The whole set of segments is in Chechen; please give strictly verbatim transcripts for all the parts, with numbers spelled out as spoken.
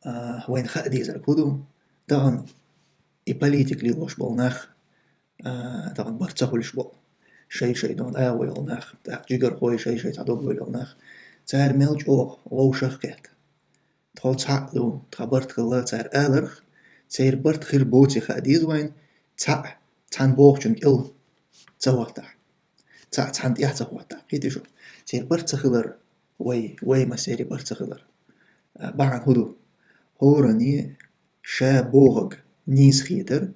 А, вайна хаа дезарг хӀун ду? Тахан и политика лелош бола нах, а, тахан барт ца хуьлуш бола. Шай-шай дона агӀо йола нах, тӀаккха жигархой, шай-шай цхьа дог йола нах. Цара мел чӀогӀа вовшах кхетта. Тхо цхьаъ ду, тхан барт хилла цара аларх, церан барт хир боций хаа деза вайна, цхьаъ цхьана бохучун кӀел ца хӀоттахь. Цхьаъ цхьана тӀехь ца хӀоттахь. Кхетий шу? Церан барт ца хилар, вай, вай массеран барт ца хилар. А, бахьана хӀун ду? ХӀоране ша бохург нийса хетар,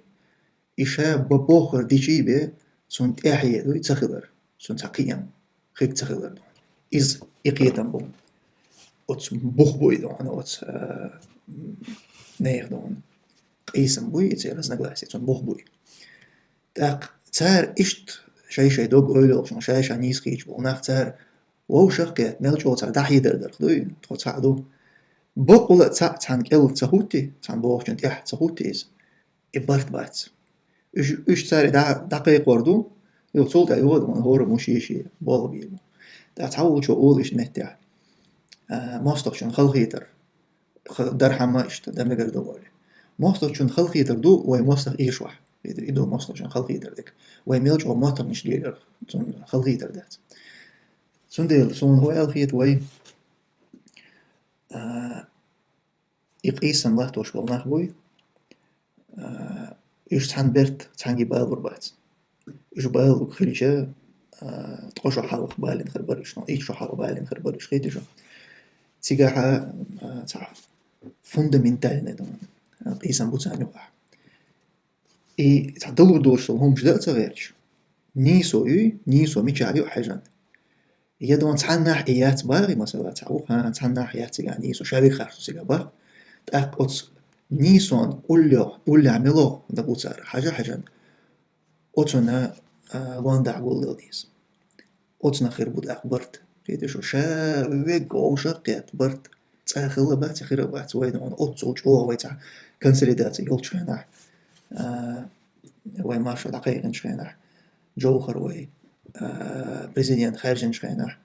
и ша ба-, бохург дийцча бен, цунна тӀаьхье дуй ца хилар, цунна цхьа кхиам хиг ца хилар ду. Иза и кхетам бу. Оцу бух буй ду, оцу, а, нехан ду. Къийсам буй, и церан разногласие, цунна бух буй. ТӀаккха цара иштта шай-шай дог ойла йолчун, шай-шай нийса кхийча болу нах цара вовшах кхетта, мел чӀогӀа цара дӀахьедар дарх дуй, тхо цхьаъ ду. Бакъволу а цхьаъ цхьана кӀел ца хӀуттий, цхьана бохучун тӀехь ца хӀуттий иза, и барт бац. Уьш, уьш цара дӀа-, дӀакхайкхор ду, юха цул тӀаьхьа юха а ду, хӀора муш йиш йе, болх бийр бу. ТӀаккха цхьаволчо олу иштта меттехь, а, мостагӀчун халахетар х-, дархьама иштта, дан мегар ду олий. МостагӀчун халахетар ду вай мостагӀа эшахь. И, и ду мостагӀчун халахетар дерг. Вай мел чӀогӀа моттаргӀанаш лелорх, цунна халахетар дац. Цундела суна хӀун аьлла хета вай, а, и къийсам латтош болу нах буй, а, уьш цхьана берт цхьаьнгге балур бац. Уьш балург хилча, а, ткъа шо хьалха балийна хир бара уьш, но итт шо хьалха балийна хир бара уьш, кхетий шу? Цигахь, а, цхьа фундаментальный ду, а, къийсам бу царна юкъахь. И цхьа далур долуш долу хӀумаш дан а ца гӀерташ, нийсо юй, нийсо мичахь ю а хьаьжна. Я дон цхьаннахь и яц бахий, масала, цхьа ву-, ха, цхьаннахь яц цигахь нийсо, ша вега харцо цигахь бах. ТӀаккха оцу нийсон уллехь, уллехь мело дан бу цара, хьажа-хьаьжна. Оцунна, а, гондахь гулдала деза. Оцунах хир бу тӀаккха барт. Кхетий шу, ша вега вовшах кхетта барт. Цкъа хилла бац, хир а бац вайна, оццул чӀогӀа вай цхьа консолидаци йолчу хенахь, а, вай маршо дӀакхайкхинчу хенахь, Джовхар вай, а, президент хаьржинчу хенахь,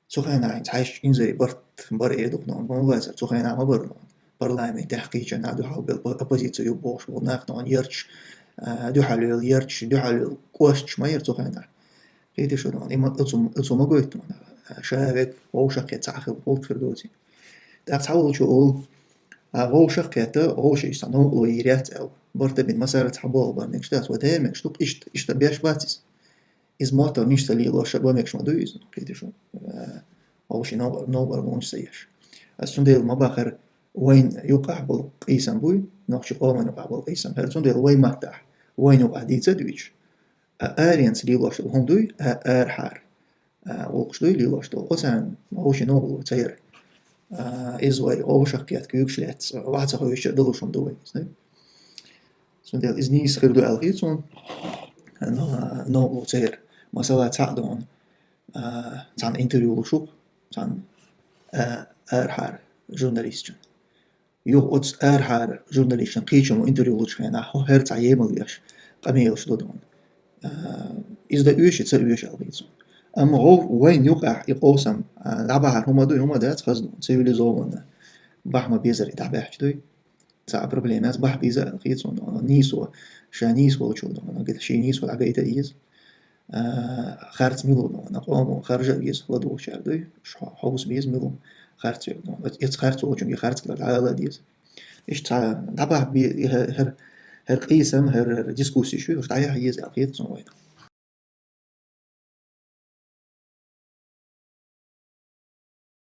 цу хенахь цхьаьшчу инзаре барт бара эр ду-кх, но ма вацара, цу хенахь ма бара, но парламентехь кхечанхьа дуьхьал бел оппозици ю бохуш болу нах, но ярташ, а, дуьхьал йолу ярташ, дуьхьал йолу кӀошташ ма яра цу хенахь. Кхетий шу, но и ма, оцу, оцу ма гойту, но ша вега вовшах кхетта цхьаъ хилла гӀуллакх хир доций. ТӀаккха цхьаволчо олу, а, вовшах кхетта, вовшашца новкъарло йийр яц аьлла. Барт а бина, массара а цхьа болх бан мегаш дац, вай дера мегаш ду-кх, иштта, иштта беш бац иза. Иза моттаргӀанаш ца лелош бан мегаш ма ду иза, кхетий шу, а, вовшийн новкъар-, новкъарлонаш ца еш. Аса цундела ма бахара, вайна юкъахь болу къийсам буй, нохчийн къоман юкъахь болу къийсам. ХӀара цундела вай маттахь, вайна юкъахь дийца а дуьйцуш, а, аренца лелош долу хӀума дуй, а, арахьара, а, гӀуллакхаш дуй лелош долу. Оцарна вовшийн новкъарло ца яр. А, иза вай вовшах кхетта куьйгаш лаьцна, ваха ца ховшича а далуш хӀума ду вай иза. Цундела иза нийса хир ду аьлла хета суна, но, новкъарло ца яр. Масала, цхьаъ ду хьуна, а, цхьана интервью луш ву-кх, цхьана, а, арахьара журналистана. Юха оцу арахьара журналистана кхечунна интервью лучу хенахь, хӀо хӀара цхьа емал еш, къамелаш до ду хьуна. А, иза дан оьший, ца оьший аьлла хета суна. Амма гӀо-, вайна юкъахь и къовсам, а, дӀабахьар хӀума дуй, хӀума дац, хаза ду, цивилизованно. Бахьа ма безара и дӀабаьхча дуй. Цхьа а проблема яц, бахьа беза аьлла хета суна, нийсо, ша нийса волчул ду хьуна, шен нийсо дӀагайта а еза. А, харц мила ву ду хьуна, къомо харжа а веза, ладугӀучара дуй, ш-, хьовса беза мила ву харц верг ду хьуна. Эц харц волчуьнга харц хилар дӀаала а деза. Иштта цхьа дӀабахьа бе-, хӀара, хӀара къийсам, хӀара, хӀара дискуссиш ю, уьш дӀаяхьа еза аьлла хета суна вайна.